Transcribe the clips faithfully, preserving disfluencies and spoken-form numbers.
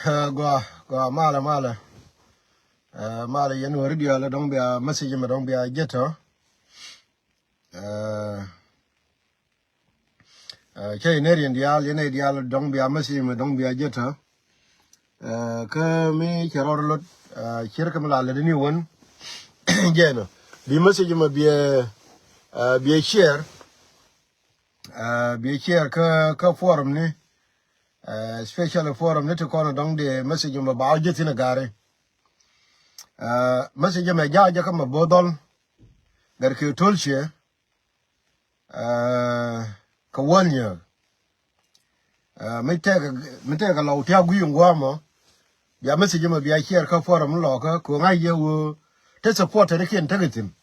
Ɛ, gua, gua, malɛ, malɛ. Ɛ, malɛ, yɛn wä ri diaal dɔ̱ŋ bia message mɛ dɔ̱ŋ bia jɛ tɔ. Ɛ, ɛ, cä yɛn ɛ riɛn diaal, yɛn ɛ diaal dɔ̱ŋ bia message mɛ dɔ̱ŋ bia jɛ tɔ. Ɛ, kä mi cɛ rɔɔd lot, ɛ, cier kä mi la lɛ di ni wän. Jɛ nɔ. Bi message mɛ bia, ɛ, bia share. Ɛ, bia share kä, kä forum ni. Ɛ, especially forum ni ti kɔn dɔŋ di message mɛ ba wä jɛ thin a gari. Ɛ, message mɛ ja jɛ kä mɛ bo̱o̱ dhɔl. Gɛr kɛ tol ciɛ. Ɛ, kä wäl nyɛ. Ɛ, mi tɛk, mi tɛk a lɔw tiak gui̱i̱ ŋuamɔ. Bia message mɛ bia share kä forum lɔkä kɛ ŋa̱c yɛ wä. Te support te ni kiɛn tekɛ thin.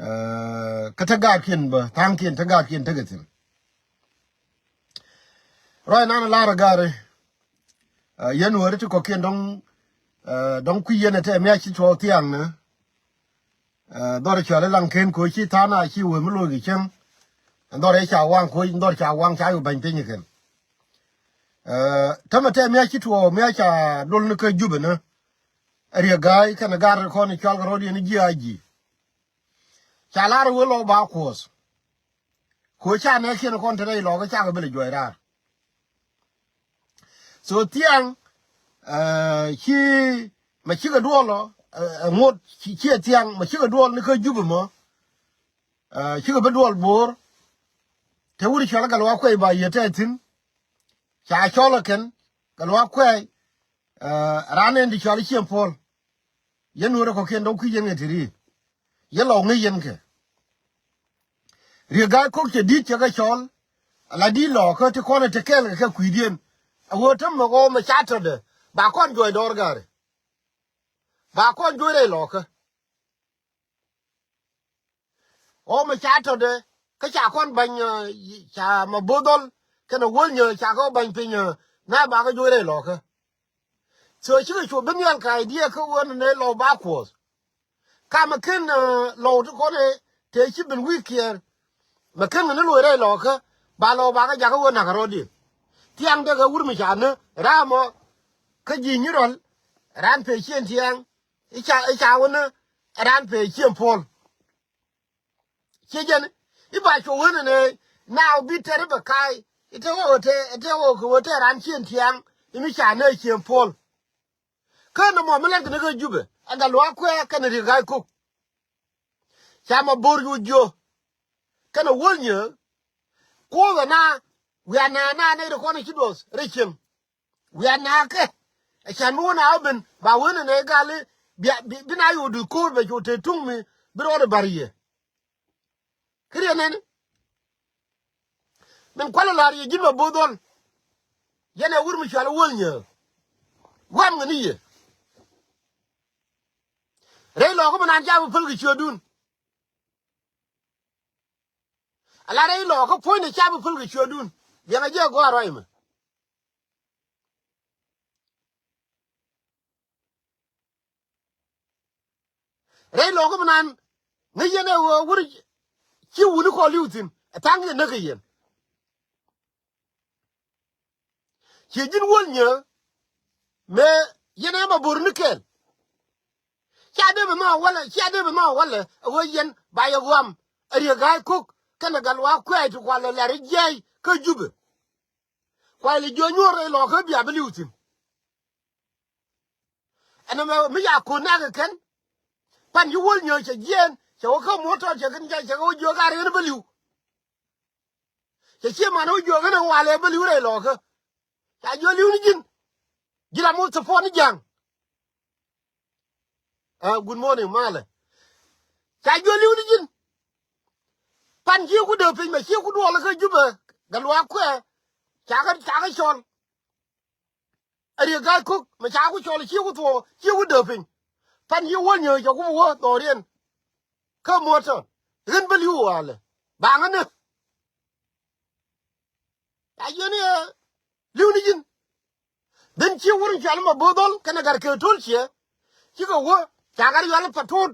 Ɛ, kä te gaat kiɛn bä, tha̱a̱ŋ kiɛn te gaat kiɛn tekɛ thin. Ruac nan lar gari. Ɛ, yɛn wä ri ti kɔkiɛn dɔŋ, ɛ, dɔŋ kui̱ yɛn ɛ tɛ miac ci tuɔɔk thiaŋ ni. Ɛ, dhɔr cuali laŋ ken ko ci tha̱a̱ŋ a ci wee mi lo̱o̱ ki cieŋ. Ɛn dhɔr ɛ ca waŋ ko, ɛn dhɔr ca waŋ ca yu bany piny kɛn. Ɛ, tämɛ tɛ miac ci tuɔɔk miac ca dol ni kä Jubɛ ni. Ɛ riɛ ga̱a̱c kɛn gar kɔn cual kɛ rɔ̱diɛn ji̱ a ji̱. Ca lar wee lɔ ba kuɔth. Ko ca nɛ kiɛn kɔn te rɛy lɔkä cakɛ bi lɛ juɔc raar. So thiaŋ, ɛ, ci, mɛ cikɛ duɔl ɔ, ɛ, ɛ, ŋot, ci, ciɛ thiaŋ, mɛ cikɛ duɔl ni kä Jubɛ mɔ. Ɛ, cikɛ bi duɔl bo̱o̱r. Te wur cɔl ɛ Gatluak Kuɛy ba yɛ tɛ thi̱n. Ca cɔl ɛ kɛn, Gatluak Kuɛy, ɛ, ran ɛn di cɔl ɛ Cieŋ Puɔl. Yɛn wur ɛ kɔkiɛn dɔ̱ŋ kui̱ yɛn kɛ ti ri. Yɛ lɔw ŋäc yɛn kɛ. Riek Ga̱a̱c Kok cɛ di̱t cɛ kɛ cɔl. Ala di̱t lɔkä ti kɔn ɛ te kɛɛl kɛ kɛ kui̱diɛn. A ɣöö te mɛ ɣɔw mɛ ca tɔ̱dɛ. Ba kɔn juɔc dɔɔr gari. Ba kɔn juɔc rɛy lɔkä. Ɣɔw mɛ ca tɔ̱dɛ. Kä ca kɔn bany, ɛ, ca mɛ bo̱o̱ dhɔl. Kɛnɛ wäl nyɛ ca kɛ bany piny, ɛ, na ba kɛ juɔc rɛy lɔkä. So cikɛ cu bi nhial ka idea kä ɣöö ni nɛ lɔw ba kuɔth. Ka mɛ ken, ɛ, lɔw ti kɔn ɛ te ci ben wi̱i̱ kiɛɛr. Mɛ ken kɛ ni loc rɛy lɔkä ba lɔw ba kä jakä ɣöö nakä rɔ̱diɛn. Thiaŋ dee kɛ wur mi ca ni ramɔ kä ji̱ nyi rɔl. Ran pee cieŋ thiaŋ i̱ ca, i̱ ca wä ni ran pee cieŋ puɔl. Ciɛ jɛn i̱ ba cuɔ wen ɛnɛ naaw bi tɛr i̱ bɛ ka̱a̱c i̱ te ɣɔw ɛ te, i̱ te ɣɔw kɛ ɣöö te ran cieŋ thiaŋ i̱ mi ca nɛ cieŋ puɔl. Kä nɔmɔ mi lɛn kɛ ni kä Jubɛ ɛ Gatluak Kuɛy kɛnɛ Riek Ga̱a̱c Kok. Ca mɛ bo̱r cu jiö kɛnɛ wäl nyääk. Kuoth ɛna wiaa nɛɛna nɛy ti kɔn i̱ ci duɔth rɛy cieŋ. Wiaa nakä. Ɛ can bi wä na wä ben ba wen ɛnɛ gal i̱ bia, bi, bi na yo̱o̱ duth ko̱o̱r bɛ cu te tuŋ mi bi rɔɔdɛ ba̱r yɛ. Kä riɛn nɛn i̱ min kualɛ la̱r yɛ ji̱n mɛ bo̱o̱ dhɔl. Yɛn ɛ wur mi cual i̱ wäl nyääk. Guam ŋä ni yɛ. Rɛy lɔkä mi nan ca bi päl kɛ ciötdun. Ala rɛy lɔkä puɔ̱nydɛ ca bi päl kɛ ciötdun. Liɛŋɛ jɛ gɔaa ruac mɛ. Rɛy lɔkä mi nan ŋäc yɛn ɛ ɣöö wur ci wuni kɔn li̱w thi̱n ɛ tha̱a̱ŋ yɛn näk kɛ yɛn. Ciɛ ji̱n wäl nyääk mëë yɛn ɛ mɛ bo̱r ni kɛl. Cia dee bi nhɔk walɛ, cia dee bi nhɔk walɛ ɛ ɣöö yɛn ba yɛ guam ɛ Riek Ga̱a̱c Kok kɛnɛ Gatluak Kuɛy ti kualɛ lɛr i̱ jiɛc kä Jubɛ. Kuay lɛ jiɔ nyuɔr rɛy lɔkä bia bi li̱w thi̱n. Ɛn ɛmɛ mi ca ko̱n nak kɛ kɛn. Pan ci wäl nyääk cɛ jiɛɛn cɛ wä kä muɔ̱t tɔt cɛ kɛn cɛ kɛ wä jiök a rɛn bä li̱w. Cɛ ciɛ man wä jiök kɛn walɛ bä li̱w rɛy lɔkä. Ca jiɔ li̱w ni ji̱n. Ji̱n ram wä support ni ja̱ŋ. Ɛ, good morning malɛ. Ca jiɔ li̱w ni ji̱n. Pan ci ku dee piny mɛ ci ku duɔl kä Jubɛ Gatluak Kuɛy. Ca kɛ, ca kɛ cɔl. Ɛ Riek Ga̱a̱c Kok mɛ ca ku cɔl ci ku thuɔɔ ci ku dee piny. Pan ci wäl nyääk cɛ ku bi wä dhɔriɛn. Kä muɔ̱t tɔn ɣän bä li̱w walɛ baŋä ni. Ca jiɛn i̱ ɛ li̱w ni ji̱n. Dhin ci wur in cual mɛ bo̱o̱ dhɔl kɛnɛ Gat Kek To̱l ciɛ. Cikɛ wä ca Gat Yual Patot.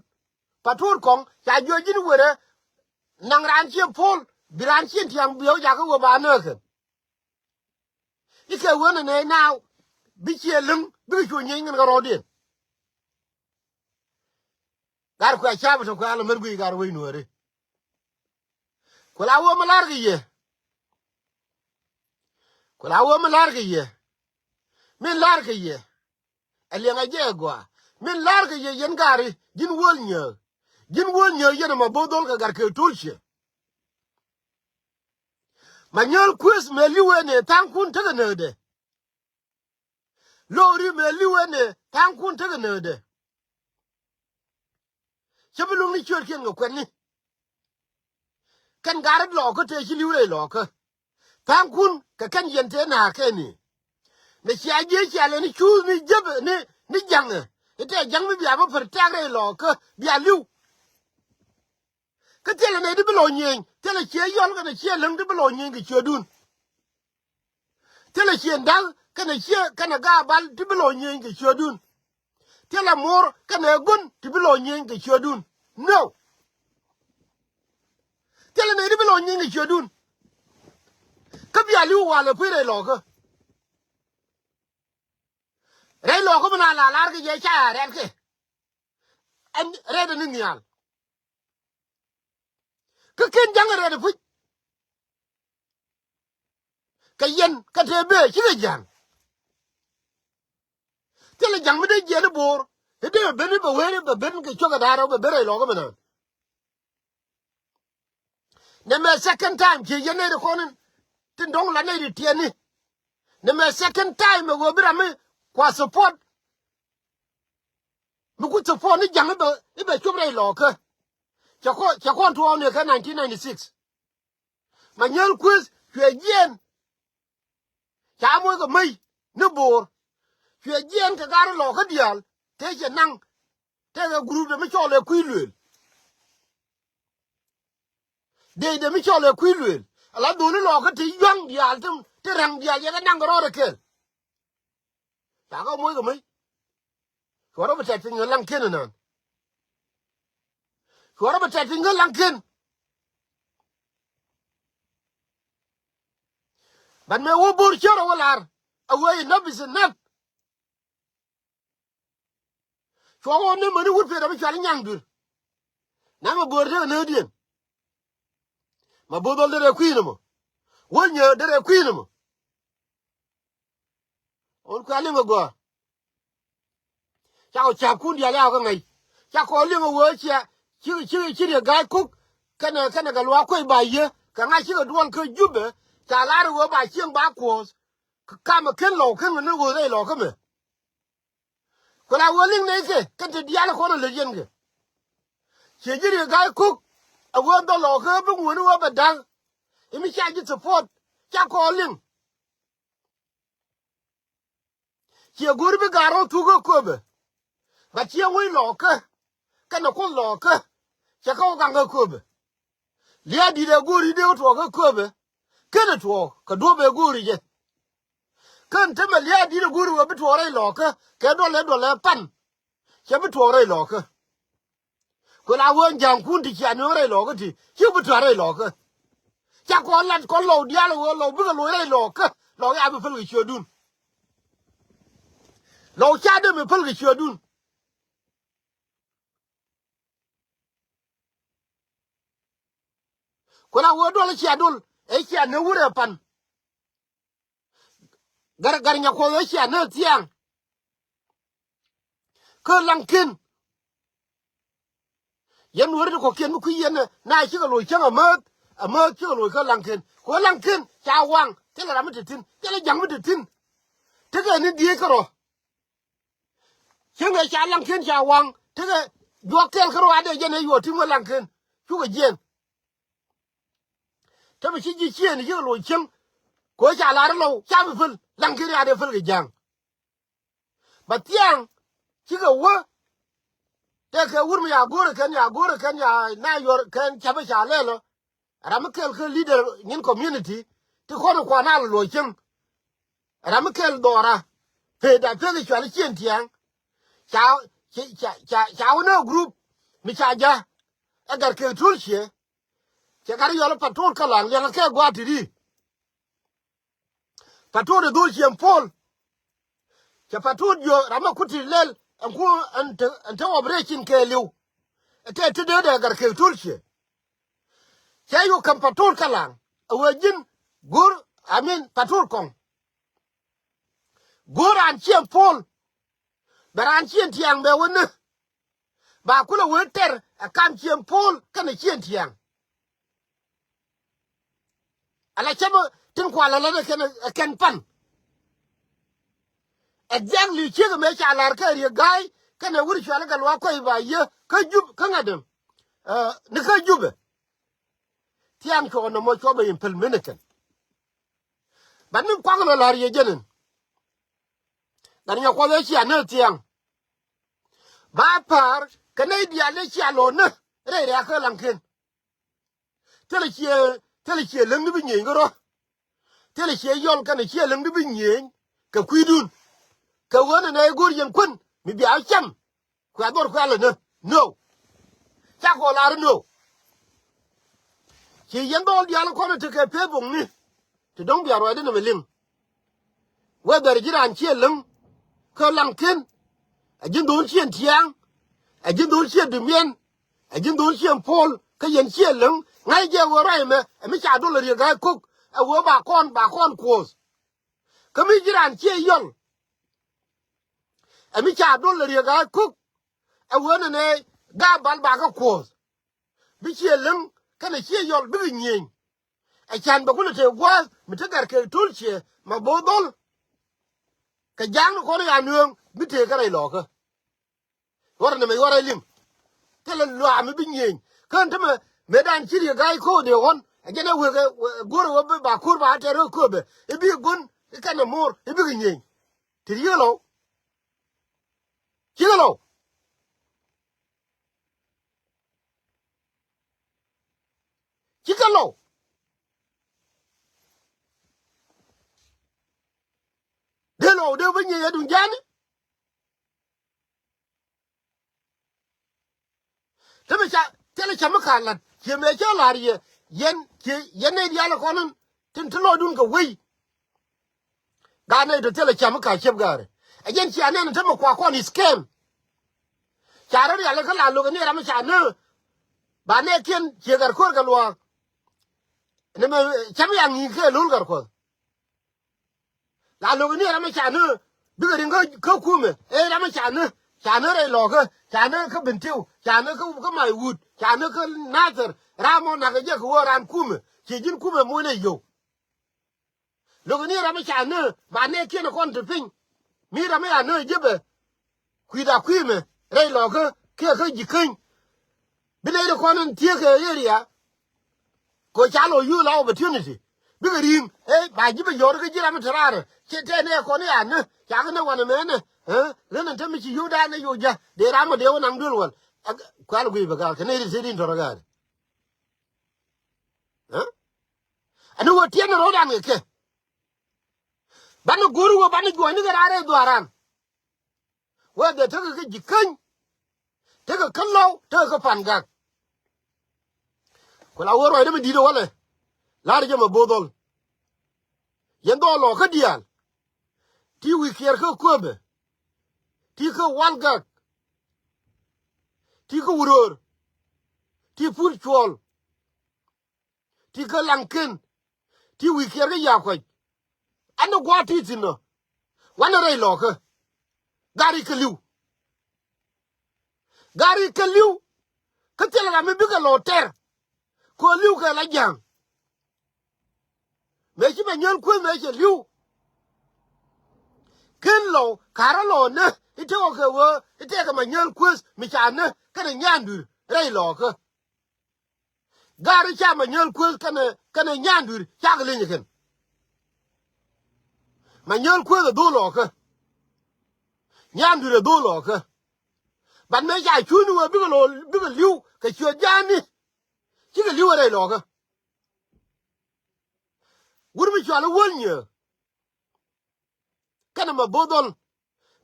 Patot kɔŋ ca jiɔ ji̱n werɛ. Naŋ raan ciɛ puɔl bi raan ciɛ tiaŋ biɛ wä jakä wä ba nääkɛ. Ikɛ wen ɛ nɛy naaw. bi ciɛ liŋ bikɛ cu nyieny ŋin kɛ rɔɔdiɛn. Gar kuɛ cap tɔ kuɛ alɛ mɛr guiy gar wec nuɔri. Ku la wä mi lar kɛ yɛ. Ku la wä mi lar kɛ yɛ. Min lar kɛ yɛ. Ɛ liɛŋ a jɛ gɔaa. Min lar kɛ yɛ yɛn gari ji̱n wäl nyääk. Ji̱n wäl nyääk yɛn ɛmɔ bo̱o̱th dhol kɛ gar kɛ to̱l ciɛ. Ma nyääl kueth mɛ li̱w ɛn ɛ tha̱a̱ŋkun tekɛ nääkdɛ. Lo̱ri mɛ li̱w ɛn ɛ tha̱a̱ŋkun tekɛ nääkdɛ. Cä bi luŋni ciötkiɛn kɛ kuɛtni. Kɛn garit lɔɔkä tëë ci li̱w rɛy lɔɔkä. Tha̱a̱ŋkun kɛ kɛn yɛn tëë na̱a̱kɛni. Mɛ cia jiec cia lɛ ni cuuth ni jäpɛ ni, ni ja̱ŋɛ. Itɛ ja̱ŋ mi bia bä pär tɛ̈k rɛy lɔɔkä bia li̱w. Kä thilɛ nɛy ti bi lɔ nyieny, thilɛ ciɛ yɔl kɛnɛ ciɛ läŋ ti bi lɔ nyieny kɛ ciötdun. Thilɛ ciɛ da̱k kɛnɛ ciɛ kɛnɛ gaabal ti bi lɔ nyieny kɛ ciötdun. Thilɛ muɔr kɛnɛ gun ti bi lɔ nyieny kɛ ciötdun. No. Thilɛ nɛy ti bi lɔ nyieny kɛ ciötdun. Kä bia li̱w walɛ puc rɛy lɔɔkä. Rɛy lɔɔkä mi na la lar kɛ jɛ ca rɛtkɛ. Ɛn rɛt ni nhial. Kä ken ja̱ŋ rɛt puc. Kɛ yɛn kɛ tëë bëë cikɛ ja̱ŋ. Thilɛ ja̱ŋ mi dee jiɛn i̱ bo̱o̱r i̱ dee ben i̱ bɛ wen i̱ bɛ ben kɛ cuɔ̱k kɛ da̱a̱r i̱ bɛ ben rɛy lɔɔkä mi naan. Nɛ mɛ second time ciɛ yɛn nɛy ti kɔn in tin dɔ̱ŋ la nɛy ti tiɛɛni. Nɛ mɛ second time ɛ ɣöö bi ram mi kua support. Mi ku support ni ja̱ŋ i̱ bɛ i̱ bɛ cop rɛy lɔɔkä. Cɛ kɔn cɛ kɔn tuɔɔk ni kɛ nineteen ninety-six. Ma nyääl kueth cuɛ jiɛɛn. Ca moc kɛ mäc ni bo̱o̱r. Cuɛ jiɛɛn kɛ gar lɔɔkä diaal tëë cɛ naŋ. Tëëkɛ group de mi cɔl ɛ kui̱ luëël. Dee de mi cɔl ɛ kui̱ luëël. Ala dholi lɔɔkä ti yua̱ŋ diaal ti, ti ra̱ŋ diaal yɛ kɛ naŋ kɛ rɔɔdɛ kɛɛl. Ca kɛ moc kɛ mäc. Cuɔrä bi tɛt piny kɛ laŋ ken inan. Cuɔrä bi tɛt piny kɛ laŋ ken. But mɛ wä bo̱r cär ɛ wä lar. A wee enough is enough. Cuɔk ɣɔn ni mäni wut pet a bi cual i̱ nyaŋ duer. Namɛ bo̱o̱r tekɛ näädiɛn. Ma bo̱o̱th ɣɔl derɛ kui̱n ɛmɔ. Wäl nyɛ derɛ kui̱n ɛmɔ. Ɣɔn kuɛ liŋ ɛ gɔaa. Cakɔ ca̱pkun diaal yakɔ kä ŋäc. Cakɔ liŋ ɛ ɣöö cia ci ci ci riɛ ga̱a̱c kok. Kɛnɛ kɛnɛ kɛ luaak kuec ba yiee kɛ ŋa̱c cikɛ duɔl kä Jubɛ. Ca lar ɛ ɣöö ba cieŋ ba kuɔ̱ɔ̱th. Kä kamɛ ken lɔw ken ŋä ni ɣöö rɛy lɔw kä mɛ. Ku la wä liŋ nɛy kɛ kɛn te diaal kɔn a lät yɛn kɛ. Ciɛ ji̱ riek ga̱a̱c kok a wee dhɔl lɔɔkä bi ŋuäni wee bɛ da̱ŋ. Imi ca ji̱ support ca kɔɔl liŋ. Ciɛ go̱ri bi ga̱a̱r rɔ̱ thuk kä köpɛ. Ba ciɛ wec lɔɔkä kɛnɛ kuoth lɔɔkä. Cɛ kä wä gaŋ kä köpɛ. Lia̱a̱ di̱t ɛ go̱o̱ri dee wä tuɔɔk kä köpɛ. Kenɛ tuɔɔk kɛ duɔ̱p ɛ go̱o̱ri jɛ. Kän tämɛ lia̱a̱ di̱t ɛ go̱o̱ri wä bi tuɔɔk rɛy lɔɔkä kɛ duɔl ɛ duɔl ɛ pan. Cɛ bi tuɔɔk rɛy lɔɔkä. Kɛ la wä ja̱a̱ŋkun ti cia nueŋ rɛy lɔɔkä ti ci bi tuɔɔk rɛy lɔɔkä. Ca kɔn lat kɔn lɔw diaal ɛ wä lɔw bikɛ loc rɛy lɔɔkä lɔw ya bi päl kɛ ciötdun. Lɔw ca dee mi päl kɛ ciötdun. Ku la wee duɔl cia dol ëë cia ne wurɛ pan. Gar gar nyakuɔth ëë cia ne thiaŋ. Kä laŋ ken. Yɛn weri ti kɔ̱kiɛn mi kui̱ yɛn na cikɛ loc cäŋ amäth amäth cikɛ loc kä laŋ ken. Ku laŋ ken ca waŋ thilɛ ram mi te thi̱n thilɛ ja̱ŋ mi te thi̱n. Tekɛ ni diec kärɔ̱. Cieŋ ɛ ca laŋ ken ca waŋ tekɛ juɔk kɛl kärɔ̱ adɛ jɛn ɛ yuɔɔk ti̱ŋ wä laŋ ken. Cukɛ jiɛn. Tämɛ ci ji̱ ciëën cikɛ loc cieŋ. Kɛ ɣöö ca lar lɔw ca bi päl laŋ ken adɛ päl kɛ ja̱a̱ŋ. Ba thiaŋ cikɛ wä. Tëëkɛ wur mi ya go̱o̱rɛ kɛn ya go̱o̱rɛ kɛn ya na yuɔr kɛn ca̱pä ca lɛl ɔ. Ram mi kɛl kä leader nyin community ti kɔn kuan al luɔc cieŋ. Ram mi kɛl dhɔra peda pek i̱ cual i̱ cien tiaŋ. Ca ca ca ca wä nä group mi ca ja. Ɛ gat kek tuul cie. Cɛ gat i̱ yɔl i̱ patrol kä laŋ liɛŋ kɛ gua̱a̱t ti di. Patrol i̱ dhol cieŋ pol. Cɛ Patut jiök ram ɛ kuti lɛl ɛn ku ɛn te, ɛn te operation kɛɛliw. Ɛ tɛ ti dee dee Gatkeek Tulciɛ. Cɛ yuk käm Patut kä laŋ ɛ wee ji̱n go̱o̱r, I mean, Patut kɔŋ. Go̱o̱r raan ciɛ puɔl. Bɛ raan ciɛ tiaŋ bɛ wä ni. Ba kulɛ wee tɛr ɛ kam ciɛ puɔl kɛnɛ ciɛ tiaŋ. Ala cämɛ tin kual ala ni kɛn, kɛn pan. Exactly ciek mëë ca lar kä Riek Gai kɛnɛ wur cual kä Luak Kuɔy ba yie kä Jub kä ŋa̱t däm. Ɛ, ni kä Jubɛ. Thiaŋ cuɔ nɔmɔ cuɔ bɛ implement kɛn. Ba ni kuak lɔ lar yie jɛn in. Gat Nyakuɔth ɛ cia ni thiaŋ. Ba pa̱a̱r kɛ nɛy diaal ëë cia lo̱n ni rɛy rɛ̈ɛ̈k kä laŋken. Thilɛ ciɛ, thilɛ ciɛ läŋ ni bi nyieny kärɔ̱. Thilɛ ciɛ yɔl kɛnɛ ciɛ läŋ ni bi nyieny kɛ kui̱dun. Kɛ ɣöö nɛnɛ i̱ go̱o̱r yɛn kuän mi bia cam. Kuɛ dhɔr kuɛ lɛ ni no. Cakɔ lar ni no. Ci yɛn dhɔl diaal kɔn tekɛ peth boŋni. Ti dɔ̱ŋ bia ruacdä ni mi liŋ. Whether ji̱ raan ciɛ läŋ kä laŋken. Ɛ ji̱n dho̱o̱n ciɛ tiaŋ. Ɛ ji̱n dho̱o̱n ciɛ dumiɛn. Ɛ ji̱n dho̱o̱n ciɛ puɔl kä yɛn ciɛ läŋ. Ŋa̱c jɛ ɣöö ruac ɛmɛ ɛ mi ca dol ɛ Riek Gai Kok ɛ ɣöö ba kɔn, ba kɔn kuɔth. Kä mi ji̱ raan ciɛ yɔl ɛ mi ca dol ɛ Riek Gai Kok ɛ ɣöö nɛnɛ Gabal ba kä kuɔth. Bi ciɛ läŋ kɛnɛ ciɛ yɔl bikɛ nyieny. Ɛ can bɛ kulɛ tëë gua̱a̱th mi te Gatkeek Tulciɛ ma bo̱o̱ dhɔl. Kɛ ja̱a̱ŋ ni kɔn i̱ a nueeŋ bi tëë kä rɛy lɔɔkä. Ɣɔr ɛn ɛmɛ ɣɔr ɛ liŋ. Thilɛ luaak mi bi nyieny kä ɛn tämɛ mëëdan ci Riek Gai Kok dee ɣɔn. Ɛ jɛn ɛ wek ɛ go̱r ɛ wä bi ba ko̱r ba tɛr ɛ köpɛ i̱ bi gua̱n i̱ kɛn ɛ mo̱o̱r i̱ bikɛ nyieny. Ti riek lɔw. Cikɛ lɔw. Cikɛ lɔw. Dee lɔw dee bä nyiey ɛ duŋ ja̱a̱ni. Te mi ca thilɛ cam mi ka̱a̱t la̱t ciɛ mëë cä la̱r yɛ yɛn ciɛ yɛn nɛy diaal ɛ kɔn in tin te lɔcdun kɛ wei. Gaat nɛy tɔ thilɛ cam mi ka̱a̱t ciep ga̱a̱rɛ ɛ jɛn cia nɛn te mi kua kɔn i̱ scam. Ca rɔ rial kä la lo̱k ni ram mi ca nä ba nɛɛkiɛn ciɛ Gatko̱r kɛ luaak. Ni mi cam ya ŋi̱i̱k kɛ lo̱l Gatko̱r. La lo̱k ni ram mi ca ni bikɛ riŋ kä, kä kumɛ. Ɛ ram mi ca ni, ca ni rɛy lɔ̱kä, ca ni kä Bentiu, ca ni kä, kä Maiwut, ca ni kä Nathir. Ram mɔ nak jɛ kɛ wä ran kumɛ. Ci ji̱n kumɛ muc ni yio̱w. Lo̱k ni ram mi ca ni ba nɛɛkiɛn kɔn ti piny. Mi ram mi ca ni jipɛ. Kui̱da kui̱mɛ rɛy lɔ̱kä kiɛ kä Ji̱käny. Bi nɛy ti kɔn in thiek kɛ area. Kɛ ca lɔ yuth la opportunity bikɛ ri̱i̱ŋ. Ɛ ba ji̱ bɛ yɔr kä ji̱ ram in te raarɛ cɛ tɛn ɛ kɔn i̱ anä ca kɛ nɛ wanɛ mɛnɛ. Ɣän in te mi ci yio̱w daanɛ yo̱w ja̱ dee ram in dee wä naŋ duel wäl. Kual guiy bɛ ga̱a̱r kɛ nɛy ti te din tɔrɔ ga̱a̱r. Ɛn wä tiɛn rɔ̱dan kɛ kɛ. Banɛ go̱o̱r wä banɛ juɔ̱ɔ̱cni kɛ raar ɛ dhuaaran. Whether tekɛ kä Ji̱käny, tekɛ kä Lɔw, tekɛ kä Pangak. Ku la wä ruacdä mi di̱t ɛ walɛ. La̱rä jɛ mɛ bo̱o̱th dhɔl. Yɛn dhɔl lɔɔkä diaal. Ti wi̱i̱ kiɛɛr kä Köpɛ. Ti kä Walgak. Ti kä Wuröör. Ti Pul Cuɔl. Ti kä Laŋken. Ti wi̱i̱ kiɛɛr kä Yakuac. Ɛn ni gua̱a̱th ti thi̱n ɔ. Wanɛ rɛy lɔɔkä. Gari kɛ li̱w. Gari kɛ li̱w. Kä thilɛ ram mi bikɛ lɔ tɛr. Kɛ li̱w kɛ la ja̱a̱ŋ. Mëë ci Manyäl Kueth mëë cɛ li̱w. Ken lɔw ka̱rä lɔ nä i̱ tekɔ kɛ wee i̱ tekɛ Manyäl Kueth mi ca nä kɛnɛ Nyanduir rɛy lɔɔkä. Gaari ca Manyäl Kueth kɛnɛ, kɛnɛ Nyanduir cakɛ leny kɛn. Manyäl Kueth ɛ dhol lɔɔkä. Nyanduir ɛ dhol lɔɔkä. Bat mëë ca cuuni wee bikɛ lɔ, bikɛ li̱w kɛ ciöt ja̱a̱ni. Cikɛ li̱w ɛ rɛy lɔɔkä. Wur mi cɔal i̱ Wäl Nyiëë. Kɛnɛ mɛ bo̱o̱th dhɔl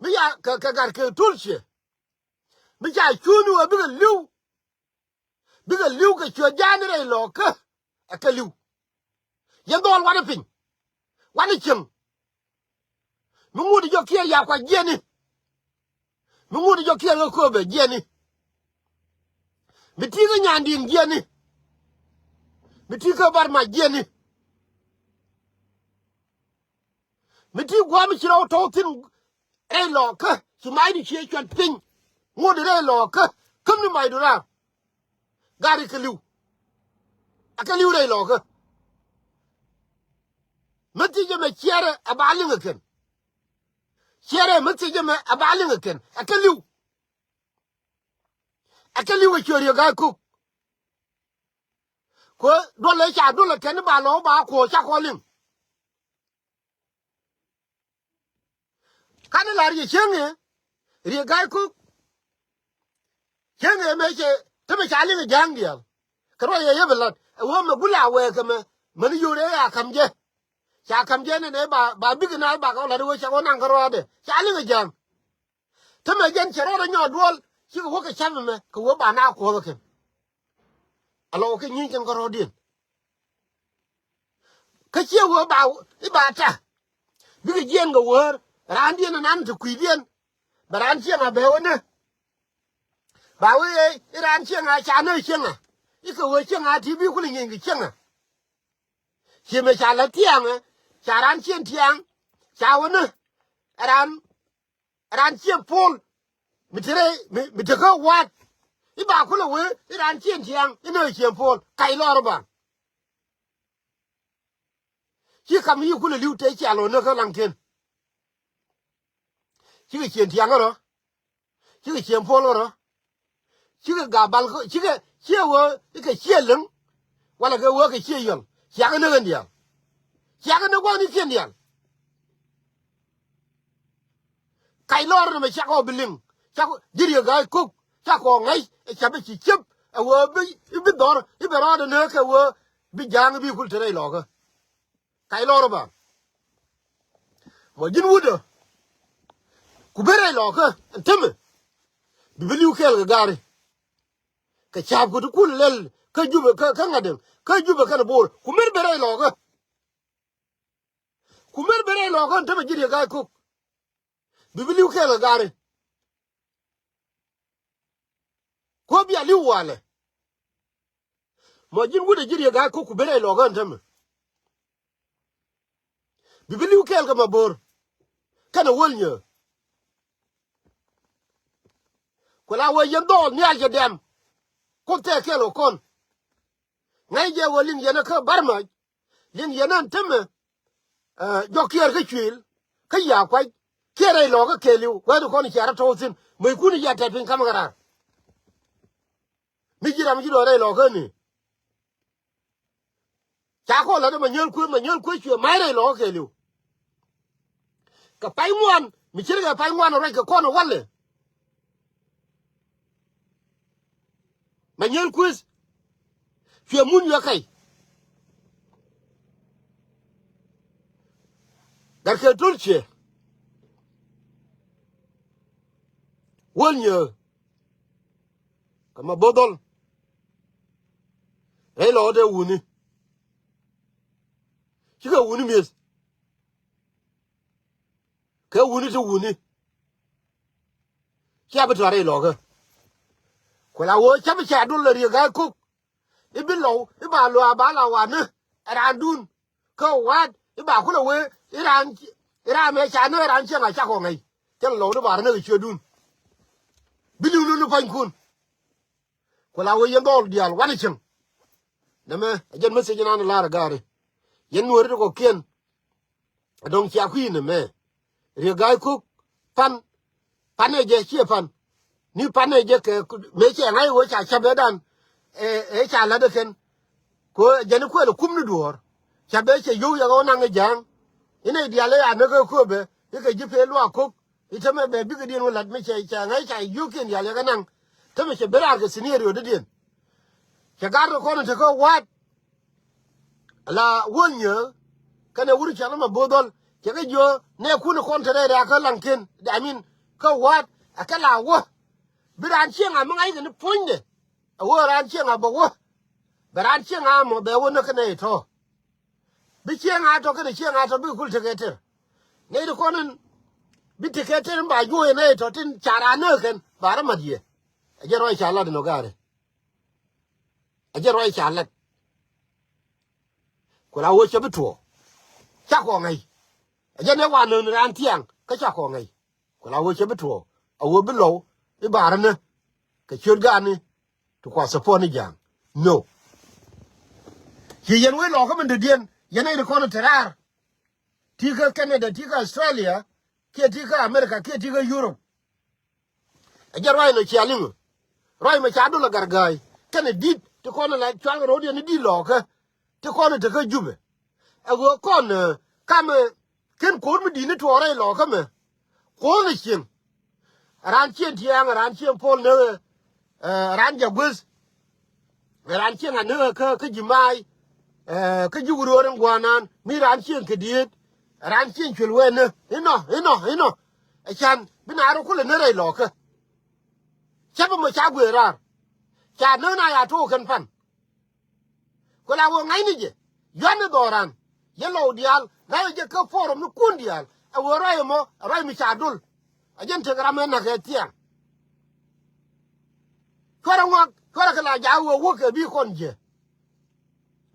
mi ya kɛ, kɛ Gatkeek Tulciɛ. Mi ca cuuni wee bikɛ li̱w. Bikɛ li̱w kɛ ciöt ja̱a̱ni rɛy lɔɔkä. Ɛ kɛ li̱w. Yɛn dhɔl wanɛ piny. Wanɛ cieŋ. Mi ŋut jɔk kiɛɛr ya kuac jiɛni. Mi ŋut jɔk kiɛɛr kä kööbɛ jiɛni. Mi ti kä nyandiɛn jiɛni. Mi ti kä bar mac jiɛni. Mi ti gua̱a̱m ci rɔw tɔw thi̱n rɛy lɔɔkä ci ma̱a̱cni ciɛ cuat piny. Ŋot rɛy lɔɔkä käm ni ma̱a̱cdu raar. Gari kɛ li̱w. Ɛ kɛ li̱w rɛy lɔɔkä. Mi thiec ɛmɛ ciɛrɛ ɛ ba liŋ ɛ kɛn. Ciɛrɛ mi thiec ɛmɛ ɛ ba liŋ ɛ kɛn ɛ kɛ li̱w. Ɛ kɛ li̱w ɛ ciöt Riek Gai Kok. Kɛ duɔl ëë ca duɔl ɛ kɛn ba lɔ ba kuɔɔk ca kɔ liŋ. Kan lar yɛ cieŋ ëë Riek Gai Kok. Cieŋ ëë mëë cɛ te mɛ ca liŋ ɛ ja̱a̱ŋ diaal. Kɛ ruac ëë yɛ bi lat ɛ wee mɛ gula wɛɛk kɛ mɛ mɛn yio̱o̱r ëë a ka̱m jɛ. Ca ka̱m jɛ nɛn ëë ba ba bik ɛ naath ba kɛ wä lat ɛ wee ca wä naŋ kä ruaadɛ ca liŋ ɛ ja̱a̱ŋ. Te mɛ jɛn cɛ rɔɔdɛ nyɔɔt duɔl cikɛ wä kɛ ca̱p ɛmɛ kɛ wee ba na kuɔth ɛ kɛn. Alɔ kɛ nyieeny kɛn kä rɔɔdiɛn. Kä ciɛ wee ba i̱ ba tɛ bikɛ jiɛn kɛ wäär raandiɛn ɛnan te kui̱diɛn. Bɛ raan cieŋ a bɛ wä nä ba wee i̱ raan cieŋ a ca nä cieŋ a i̱ kɛ wee cieŋ a ti bi kulɛ nyieeny kɛ cieŋ a. Ciɛ mɛ ca lä thiaŋ ɛ ca raan cieŋ tiaŋ ca wä nä raan raan cieŋ puɔl. Mi te rɛy mi te kä wa̱a̱t i̱ ba kulɛ wee i̱ raan cieŋ tiaŋ i̱ nä cieŋ puɔl kac lɔr ba. Ci kam yi kulɛ li̱w te cia lo̱n ni kä laŋkiɛn. Cikɛ cieŋ tiaŋ rɔ. Cikɛ cieŋ puɔl rɔ. Cikɛ gabal kä cikɛ ciɛ wee ikɛ ciɛ liŋ. Wala kɛ wee kɛ ciɛ yɔl ciakɛ ni ɣän diaal. Ciakɛ ni gua̱n ikiɛn diaal. Kac lɔr ni mɛ cakɔ bi liŋ cakɔ ji̱ Riek Gai Kok cakɔ ŋäc ɛ ca̱p i̱ ci ciep ɛ wee bi i̱ bi dhɔr i̱ bɛ rɔɔdɛ ni kɛ wee bi ja̱a̱ŋ i̱ bi kul te rɛy lɔɔkä. Kac lɔr ba mɔ ji̱n wutdä ku ben rɛy lɔɔkä ɛn temɛ. Bi bi li̱w kɛɛl kɛ gari kɛ ca̱a̱p ku ti kul lɛl kä Jubɛ kä ŋa̱t däŋ kä Jubɛ kɛn bo̱o̱r ku mer ben rɛy lɔɔkä. Ku mer ben rɛy lɔɔkä ɛn temɛ ji̱ Riek Gai Kok. Bi bi li̱w kɛɛl kɛ gari. Kuɔ bia li̱w walɛ. Mɔ ji̱n wut ɛ ji̱ Riek Gai Kok ku ben rɛy lɔɔkä ɛn temɛ. Bi bi li̱w kɛɛl kɛ ma bo̱o̱r kɛnɛ wäl nyääk. Ku la wee yɛn dhɔɔl nhial cɛ dɛm. Kuoth tɛɛk kɛɛl kɛ kɔn. Ŋäc jɛ wee liŋ yɛn ɛ kä bar mac. Liŋ yɛn ɛn temɛ. Jɔk kiɛɛr kä cuëël kä ya̱a̱ kuac kiɛ rɛy lɔɔkä kɛɛliw wɛ̈t kɔn cia rɔ tɔ̱w thi̱n mëckun cia tɛt piny ka̱m kɛ raar. Mi ji̱ ram ji̱ luɔt rɛy lɔɔkä ni. Ca kɔn la̱t ma nyäl kuëë ma nyäl kuëë cuɛ ma̱c rɛy lɔɔkä kɛɛliw. Kɛ pay ŋuan mi ce̱tkɛ pay ŋuan ruac kɛ kɔn walɛ. Ma nyäl kuëth cuɛ mun yɔ kɛy. Gat kɛ to̱r ciɛ wäl nyääk. Kɛ ma bo̱dhɔl rɛy lɔɔk tɛ wuni. Cikɛ wuni mi̱eth. Kɛ wuni ti wuni. Cia bi tɔ̱ rɛy lɔɔkä. Ku la wee cä bi ca dul la Riek Gai Kok. I̱ bi lɔw i̱ ba luaa ba la wanä. Ɛ raandun kä wa̱a̱t i̱ ba kulɛ wee i̱ raan i̱ raan mëë ca nä ɛ raan cieŋ a cak kɔ ŋäc. Cä lɔw ni ba rɛ nä kɛ ciötdun. Bi li̱w ni ni pua̱nykun. Ku la wee yɛn dhɔl diaal wanɛ cieŋ. Nɛmɛ ɛ jɛn message nan lar ɛ gaari. Yɛn nuɔri ti kɔkiɛn. Ɛ dɔ̱ŋ cia kui̱ nɛmɛ. Riek Gai Kok pan. Pan ɛ jɛ ciɛ pan. Ni pan ɛ jɛ kɛ mëë cɛ ŋa̱c wee ca ca̱p ɛ dan. Ɛ ɛ ca la̱t ɛ kɛn. Kɛ jɛn i̱ kuɛl ɛ kum ni duɔ̱ɔ̱r. Ca̱p ɛ cɛ yio̱w yɛ ɣɔw naŋ ɛ ja̱a̱ŋ. Inɛ diaal ɛ ya näk ɛ kööbɛ i̱ kɛ ji̱ pee luaak Kok. I̱ tämɛ bɛ bikɛ diɛn wä la̱t mi cɛ cɛ ŋa̱c ca yio̱kiɛn diaal yɛ kɛ naŋ. Tämɛ cɛ ben raar kɛ scenario dädiɛn. Cɛ gar kɛ kɔn in te kä wa̱a̱t. Ala wäl nyääk kɛnɛ wur cɔl ma bo̱o̱th dhɔl cɛ kɛ jiö nɛ kun kɔn te rɛy rɛ̈ɛ̈k kä laŋkiɛn. I mean kä wa̱a̱t a kɛ la wä. Bi raan cieŋ a mi ŋa̱ckɛ ni puɔ̱nydɛ. A wä raan cieŋ a bä wä. Bɛ raan cieŋ a mɔ bɛ wä näk kɛnɛ itɔ. Bi cieŋ a tɔ kɛnɛ cieŋ a tɔ bikɛ kul tekɛ tɛr. Nɛy ti kɔn in Bi tekɛ tɛr in ba juɔc in ɛ tɔ tin ca raan näk kɛn ba rɔ mat yɛ. Ɛ jɛ ruac ca lat in ɔ gaari. Ɛ jɛ ruac ca lat. Ku la wee cɛ bi tuɔɔk. Ca kɔŋ ŋäc. Ɛ jɛ ne wa nööni raan thiaŋ kä ca kɔŋ ŋäc. Ku la wee cɛ bi tuɔɔk a wee bi lɔw i̱ baarä ni kɛ ciöt gaani ti kua support ni ja̱a̱ŋ. No. Ci yɛn wee lɔɔkä min dɔ̱diɛn yɛn nɛy ti kɔn te raar. Ti kä Canada, ti kä Australia, kiɛ ti kä America, kiɛ ti kä Europe. Ɛ jɛ ruac nɔ cia liŋ. Ruac mɛ ca dol a garga̱a̱c kɛnɛ di̱t ti kɔn la cuaŋ ro̱o̱diɛn ni di̱t lɔɔkä ti kɔn te kä Jubɛ. Ɛ ɣöö kɔn, eh, kamɛ ken ko̱r mi di̱t ni tuɔɔk rɛy lɔɔkä mɛ. Ko̱r ni cieŋ. Raan cieŋ tiɛɛŋ, raan cieŋ puɔl ni, eh, raan jagueth. Raan cieŋ a ni kä, kä ji̱ ma̱a̱y, eh, kä ji̱ wuröör in gua̱a̱nan mi raan cieŋ kɛ dieet. Raan cieŋ cuël wee ni inɔ inɔ inɔ. Ɛ can bi naar kulɛ ni rɛy lɔɔkä. Cä bi mɔ ca guëë raar. Ca näk na ya took kɛn pan. Ku la wä ŋa̱cni jɛ yuan ni dhɔran. Yɛ lɔw diaal ŋa̱cni jɛ kä forum ni kun diaal ɛ wä ruac ɛmɔ ɛ ruac mi ca dol. Ɛ jɛn tek ram ɛ nak ɛ thiaŋ. Cuarɛ ŋuak cuarɛ kɛ la jaak wä wä kɛ bi kɔn jiɛ.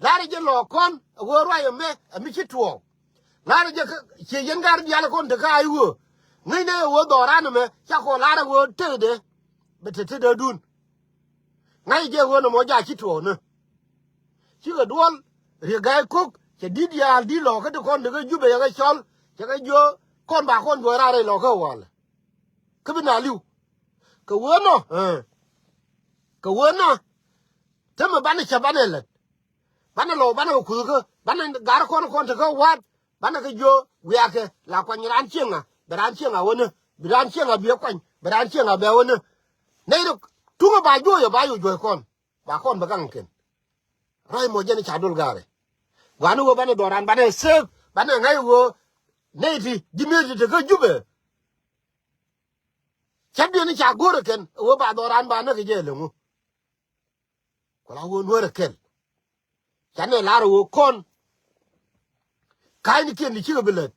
La̱rä jɛ lɔɔk kɔn ɛ ɣöö ruac ɛmɛ ɛ mi ci tuɔɔk. La̱rä jɛ kä ciɛ yɛn ga̱r diaal kɔn te kä a i̱ ɣöö ŋäcnɛ ɛ ɣöö dhɔran ɛmɛ ca kɔn la̱rä ɣöö tekdɛ. Bɛ te tetdädun. Ŋa̱c jɛ ɣöö nɔmɔ jaa ci tuɔɔk ni. Cikɛ duɔl Riek Gai Kok cɛ di̱t diaal di̱t lɔɔkä ti kɔn te kä Jubɛ yɛ kɛ cɔl cɛ kɛ jiö kɔn ba kɔn juɔc raar rɛy lɔɔkä walɛ. Kä bi na li̱w kɛ ɣöö nɔ, eh, kɛ ɣöö nɔ. Tämɛ banɛ cä banɛ lät. Banɛ lɔw banɛ kɛ kuth kä banɛ gar kɔn kɔn te kä wa̱a̱t. Banɛ kɛ jiö wiakɛ la kuany raan cieŋa bɛ raan cieŋa wä ni bi raan cieŋa biɛ kuany bɛ raan cieŋa bɛ wä ni. Nɛy rɛ tuŋä ba juɔyɛ ba yɛ juɔy kɔn ba kɔn bɛ gaŋ kɛn. Ruac mɔ jɛn ca dol gaarɛ. Gua̱a̱ni wä banɛ dhɔran banɛ sek banɛ ŋa̱c wä nɛy ti ji̱ mi̱eth ti te kä Jubɛ. Cä biɛni ca go̱rɛ kɛn wä ba dhɔran ba näk kɛ jɛ leŋu. Ku la wä nuäärɛ kɛl. Canɛ lar wä kɔn. Ka̱nynikiɛn ni cikɛ bi lät.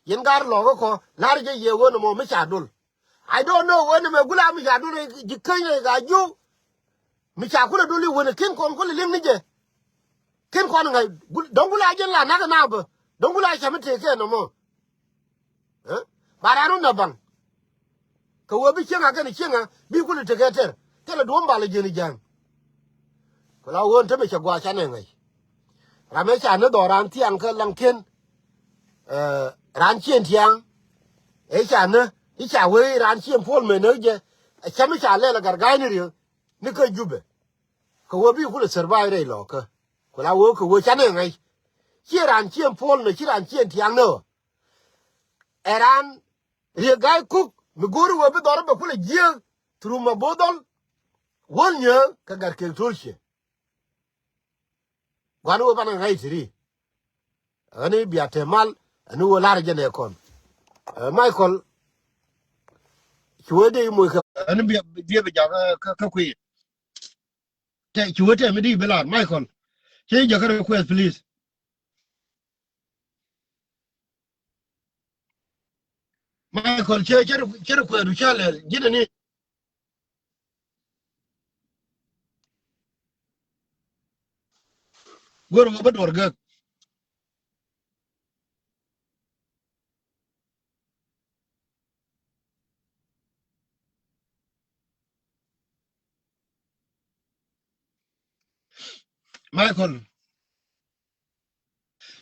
Yɛn gar lɔɔkä kɔ lar jɛ yɛ wä ni mɔ mi ca dol. I don't know wä ni mɛ gula mi ca dol ji̱ käny rɛ ka jiu. Mi ca kulɛ dol i̱ wä ni kin kɔn kulɛ liŋ ni jɛ. Kin kɔn ŋa̱c dɔ̱ŋ gula jɛn la nak na bä dɔ̱ŋ gula ca mi tëë kɛ nɔmɔ. Ɛ ba raan wä na baŋ. Kɛ wee bi cieŋ a kɛn cieŋ a bi kulɛ tekɛ tɛr thilɛ duɔ̱m bal a jiɛn ja̱a̱ŋ. Ku la ɣöö tämɛ cɛ gua̱a̱ canɛ ŋäc. Ram ëë ca ni dhɔran thiaŋ kä Laŋkiɛn. Ɛ raan cieŋ tiaŋ ëë ca ni i̱ ca wee raan cieŋ puɔl mëë näk jɛ. Ɛ cäm i̱ ca lɛl a garga̱a̱cni Riek ni kä Jubɛ. Kɛ wee bi kulɛ survive rɛy lɔɔkä. Ku la wee kɛ wee canɛ ŋäc. Ci raan cieŋ puɔl nɛ ci raan cieŋ tiaŋ nɛ ɣöö ɛ raan Riek Gai Kok mi go̱o̱ri wee bi dhɔr bɛ kulɛ jiääk through Mabothol. Wäl nyääk kɛ gat kek to̱l ciɛ. Gua̱n wee banɛ ŋa̱c thi̱ri. Ɣän i̱ bia te mal ɛn wee la̱r jɛ nɛ kɔn. Ɛ Michael ci wee dee i̱ moc kɛ ɛn bia bia bi jakä kä kui̱. Tɛ ci wä tɛm mi di bi lar Michael. Ci jɛ kä request please. Michael cɛ cɛ cɛ request du ca lɛl ji̱n ni. Go̱r wä bä duɔr gäk. Michael.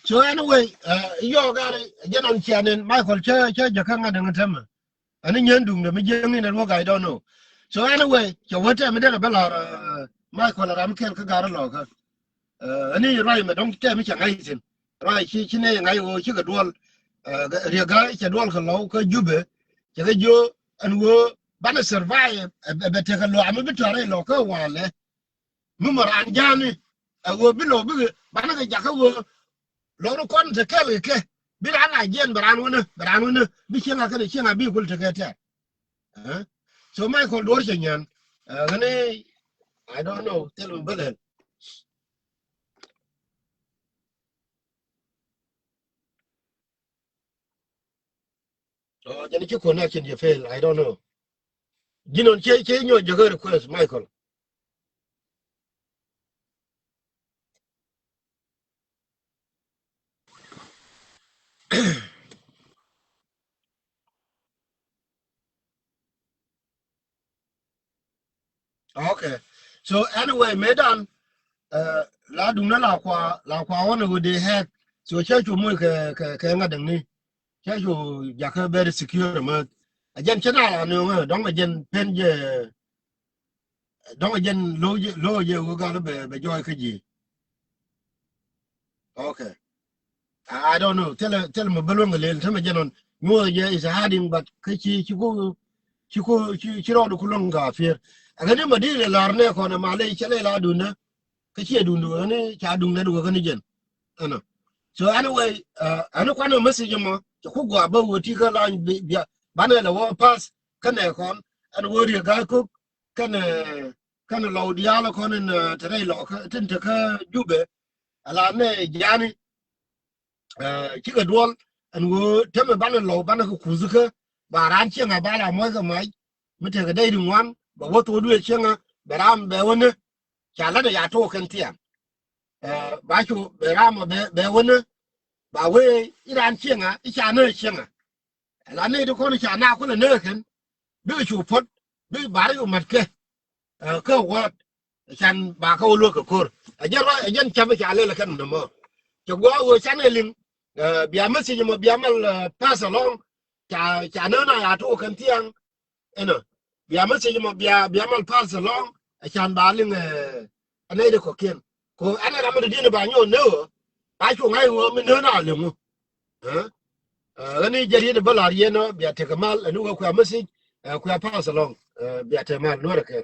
So anyway, uh, yɔ gari jɛ nɔn cianin Michael cɛ cɛ jɛ kä ŋa̱t ŋa̱t tämɛ. Ani nyɛn duŋdɛ mi jiäŋ in ɛn wä guy don't know. So anyway, cɛ wä tɛm mi dɛn a bä lar, uh, Michael a ram kɛl kä gar lɔkä. Uh, ani ruac mɛ dɔŋ tɛm mi cɛ ŋa̱c ithin. Ruac ci ci ne ŋa̱c wä cikɛ duɔl. Uh, Riek Gai cɛ duɔl kɛ lɔw kä Jubɛ. Cɛ kɛ jiö ɛn wä banɛ survive, ɛ bɛ tekɛ lɔ ami bi tɔrɛ lɔkä walɛ. Mi mɔ raan ja̱a̱ni ɛ ɣöö bi lo̱o̱ bikɛ banɛ kɛ jakä ɣöö lo̱o̱r kɔn te kɛl kɛ kɛ bi raan a jiɛn bɛ raan wänä bɛ raan wänä bi cieŋ a kɛn cieŋ a bi kul te kɛ tɛ̈r. Ɛ? So Michael duɔ̱ɔ̱r cɛ nyɛn. Ɛ, ɣän i̱, I don't know, thil mi bä lɛl. Oh, jɛn ci connection jɛ fail, I don't know. Ji̱n ɔn cɛ, cɛ nyɔ jɛ kɛ request, Michael. Okay. So anyway, mëëdan, uh, la duŋdä la kua, la kua ɣɔn ɣöö dee hack. So cä cu moc kɛ, kɛ, kɛ ŋa̱t däŋni. Cä cu jakä very secure määth. A jɛn cä na la nööŋä, dɔ̱ŋ a jɛn pen jɛ, dɔ̱ŋ a jɛn lo̱w jɛ, lo̱w jɛ ɣöö gal bɛ, bɛ jɔɔy kä ji̱. Okay. I, I don't know. Thilɛ, thilɛ mɛ bä luäŋ kɛ lel, tämɛ jɛ nɔn. Nyuɔth jɛ is hiding, but kä ci, ci ku, ci ku, ci, ci rɔɔdu ku luäŋ ka apier. A kä ni ma di lɛ lar nɛ kɔn a ma lɛ cɛ lɛ la duundä. Kä ci a duundu kä ni ca duundä du kä ni jɛn. Ɛnɔ. So anyway, uh, ɛn kuan a message mɔ, cɛ ku gɔaa bä wä ti kä lany bi, bia, banɛ lɛ wä pass, kä nɛ kɔn, ɛn wä riɛ ga̱a̱c kuk, kɛnɛ, kɛnɛ lɔw diaal kɔn in, eh, te rɛy lɔkä tin te kä Jubɛ. Ala nɛ jani, eh, cikɛ duɔl ɛn ɣöö tämɛ banɛ lɔw banɛ kɛ kuth kä ba raan cieŋ a ba la muɔc kɛ mac mi tekɛ dɛy ri ŋuan bɛ wä thok duëë cieŋ a bɛ ram bɛ wä nä. Ca lät a ya tok kɛn thiaŋ. Eh, ba cu bɛ ram bɛ, bɛ wä nä ba wee i̱ raan cieŋ a i̱ ca nä cieŋ a. Ɛla nɛy ti kɔn ca na kulɛ nɛɛkɛn bikɛ cu puɔt bikɛ bar yu mat kɛ, eh, kä word. Can ba kä wä luäk kɛ ko̱r. Ɛ jɛn rɔ, ɛ jɛn cam ca lɛl kɛn nɛ mɔ. Cɛ guɔ wä can ɛ liŋ, eh, bia message mɔ bia mal, eh, pass along. Ca, ca nɛ na ya tok kɛn thiaŋ. Ɛnɔ. Bia message mɔ bia, bia mal pass along. Ɛ can ba liŋ, eh, ɛ nɛy ti kɔkiɛn. Ko ɛn ɛ ram mi ti di̱n ba nyɔk nɛ wä. Ba cu ŋa̱c wä mi nɛ na liŋ wä. Eh? Eh, ɣän i̱ jɛ riet bä lar yɛn ɔ, bia tekɛ mal, ɛn i̱ wä kuɛ message, eh, kuɛ pass along, eh, bia tekɛ mal, nuɔrɛ kɛ.